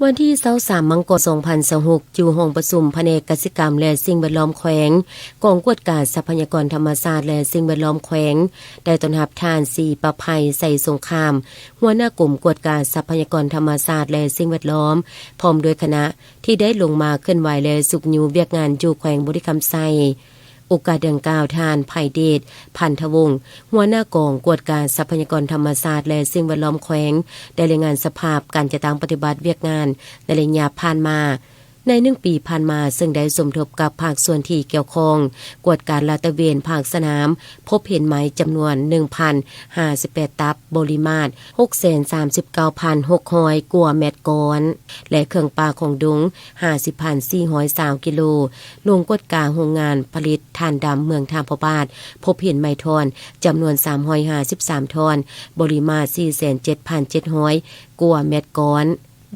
ວັນທີຊາວສາມ ມັງກອນ ສອງພັນຊາວຫົກ ຢູ່ຫ້ອງປະຊຸມພະແນກກະສິກຳ ແລະ ສິ່ງແວດລ້ອມແຂວງ, ກອງກວດກາຊັບພະຍາກອນທຳມະຊາດ ແລະ ສິ່ງແວດລ້ອມແຂວງ ໄດ້ຕ້ອນຮັບທ່ານ ສີປະໄພ ໄຊສົງຄາມ, ຫົວໜ້າກົມກວດກາຊັບພະຍາກອນທຳມະຊາດ ແລະ ສິ່ງແວດລ້ອມ, ພ້ອມດ້ວຍຄະນະ ທີ່ໄດ້ລົງມາເຄື່ອນໄຫວ ແລະ ຊຸກຍູ້ວຽກງານຢູ່ແຂວງບໍລິຄຳໄຊ. ໂອກາດດັ່ງກ່າວ, ທ່ານ ໄພເດດ ພັນທະວົງ, ຫົວໜ້າກອງກວດກາຊັບພະຍາກອນທຳມະຊາດ ແລະ ສິ່ງແວດລ້ອມແຂວງ ໄດ້ລາຍງານສະພາບການຈັດຕັ້ງປະຕິບັດວຽກງານໃນໄລຍະຜ່ານມາ. ໃນໜຶ່ງປີຜ່ານມາ, ເຊິ່ງໄດ້ສົມທົບກັບພາກສ່ວນທີ່ກ່ຽວຂ້ອງ, ກວດກາລາດຕະເວນພາກສະໜາມ, ພົບເຫັນໄມ້ຈຳນວນ ໜຶ່ງພັນຫ້າສິບແປດຕັບ, ບໍລິມາດ ຫົກແສນສາມສິບເກົ້າພັນຫົກຮ້ອຍກວ່າແມັດກ້ອນ ແລະ ເຄື່ອງປ່າຂອງດົງ ຫ້າສິບພັນສີ່ຮ້ອຍຊາວກິໂລ, ລົງກວດກາໂຮງງານຜະລິດຖ່ານດຳເມືອງທ່າພະບາດ, ພົບເຫັນໄມ້ທ່ອນຈຳນວນ ສາມຮ້ອຍຫ້າສິບສາມທ່ອນ, ບໍລິມາດ ສີ່ແສນເຈັດພັນເຈັດຮ້ອຍກວ່າແມັດກ້ອນ,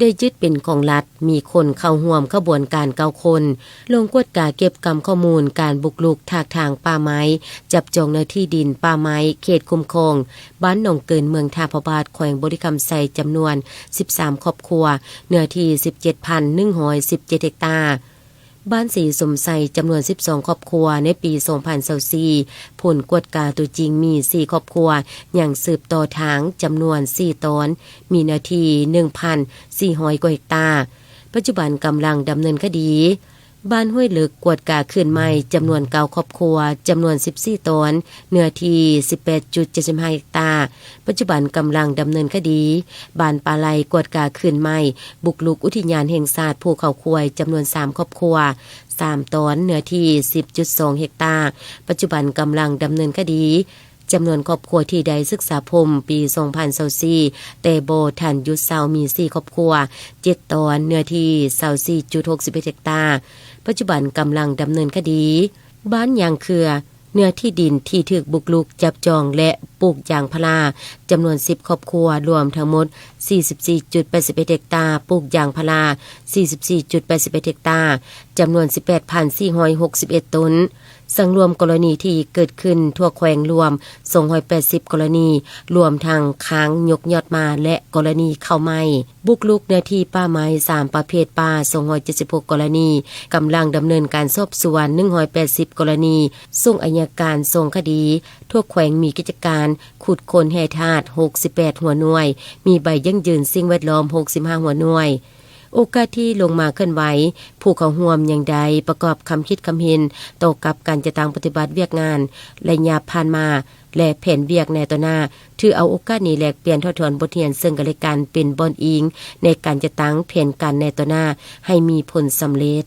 ໄດ້ຍຶດເປັນຂອງລັດ, ມີຄົນເຂົ້າຮ່ວມຂະບວນການເກົ້າຄົນ. ລົງກວດກາເກັບກຳຂໍ້ມູນການບຸກລຸກຖາກຖາງປ່າໄມ້, ຈັບຈອງເນື້ອທີ່ດິນປ່າໄມ້ເຂດຄຸ້ມຄອງ ບ້ານໜອງເກີນ ເມືອງທ່າພະບາດ ແຂວງບໍລິຄຳໄຊ ຈຳນວນ ສິບສາມຄອບຄົວ, ເນື້ອທີ່ ສິບເຈັດພັນໜຶ່ງຮ້ອຍສິບເຈັດເຮັກຕາ. ບ້ານສີສົມໄຊ ຈຳນວນ ສິບສອງຄອບຄົວ. ໃນປີ ສອງພັນຊາວສີ່ ຜົນກວດກາຕົວຈິງມີ ສີ່ຄອບຄົວ ຍັງສືບຕໍ່ຖາງ ຈຳນວນ ສີ່ຕອນ, ມີເນື້ອທີ່ ໜຶ່ງພັນສີ່ຮ້ອຍກວ່າເຮັກຕາ. ປັດຈຸບັນກຳລັງດຳເນີນຄະດີ. ບ້ານຫ້ວຍເລິກ ກວດກາຄືນໃໝ່ ຈຳນວນ ເກົ້າຄອບຄົວ, ຈຳນວນ ສິບສີ່ຕອນ, ເນື້ອທີ່ ສິບແປດຈຸດເຈັດສິບຫ້າເຮັກຕາ. ປັດຈຸບັນກຳລັງດຳເນີນຄະດີ. ບ້ານປ່າໄລ່ ກວດກາຄືນໃໝ່, ບຸກລຸກອຸທິຍານແຫ່ງຊາດພູເຂົາຄວາຍ ຈຳນວນ ສາມຄອບຄົວ, ສາມຕອນ, ເນື້ອທີ່ ສິບຈຸດສອງເຮັກຕາ. ປັດຈຸບັນກຳລັງດຳເນີນຄະດີ. ຈຳນວນຄອບຄົວທີ່ໄດ້ສຶກສາພົມປີ ສອງພັນຊາວສີ່ ແຕ່ບໍ່ທັນຢຸດເຊົາ ມີ ສີ່ຄອບຄົວ, ເຈັດຕອນ, ເນື້ອທີ່ ຊາວສີ່ຈຸດຫົກສິບເອັດເຮັກຕາ. ປັດຈຸບັນກຳລັງດຳເນີນຄະດີ. ບ້ານຍາງເຂື່ອ ເນື້ອທີ່ດິນທີ່ຖືກບຸກລຸກຈັບຈອງ ແລະ ປູກຢາງພາລາ ຈຳນວນ ສິບຄອບຄົວ, ລວມທັງໝົດ ສີ່ສິບສີ່ຈຸດແປດສິບເອັດເຮັກຕາ, ປູກຢາງພາລາ ສີ່ສິບສີ່ຈຸດແປດສິບເອັດເຮັກຕາ, ຈຳນວນ ສິບແປດພັນສີ່ຮ້ອຍຫົກສິບເອັດຕົ້ນ. ສັງລວມກໍລະນີທີ່ເກີດຂຶ້ນທົ່ວແຂວງລວມ ສອງຮ້ອຍແປດສິບກໍລະນີ, ລວມທັງຄ້າງຍົກຍອດມາ ແລະ ກໍລະນີເຂົ້າໃໝ່. ບຸກລຸກເນື້ອທີ່ປ່າໄມ້ ສາມປະເພດປ່າ ສອງຮ້ອຍເຈັດສິບຫົກກໍລະນີ, ກຳລັງດຳເນີນການສອບສວນ ໜຶ່ງຮ້ອຍແປດສິບກໍລະນີ, ສົ່ງໄອຍະການສອງຄະດີ. ທົ່ວແຂວງມີກິດຈະການຂຸດຄົ້ນແຮ່ທາດ ຫົກສິບແປດຫົວໜ່ວຍ, ມີໃບຢັ້ງຢືນສິ່ງແວດລ້ອມ ຫົກສິບຫ້າຫົວໜ່ວຍ. ໂອກາດທີ່ລົງມາເຄື່ອນໄຫວ, ຜູ້ເຂົ້າຮ່ວມຍັງໄດ້ປະກອບຄຳຄິດຄຳເຫັນຕໍ່ກັບການຈັດຕັ້ງປະຕິບັດວຽກງານໄລຍະຜ່ານມາ ແລະ ແຜນວຽກໃນຕໍ່ໜ້າ, ຖືເອົາໂອກາດນີ້ແລກປ່ຽນຖອດຖອນບົດຮຽນເຊິ່ງກັນແລະກັນ ເປັນບ່ອນອີງໃນການຈັດຕັ້ງແຜນການໃນຕໍ່ໜ້າໃຫ້ມີຜົນສຳເລັດ.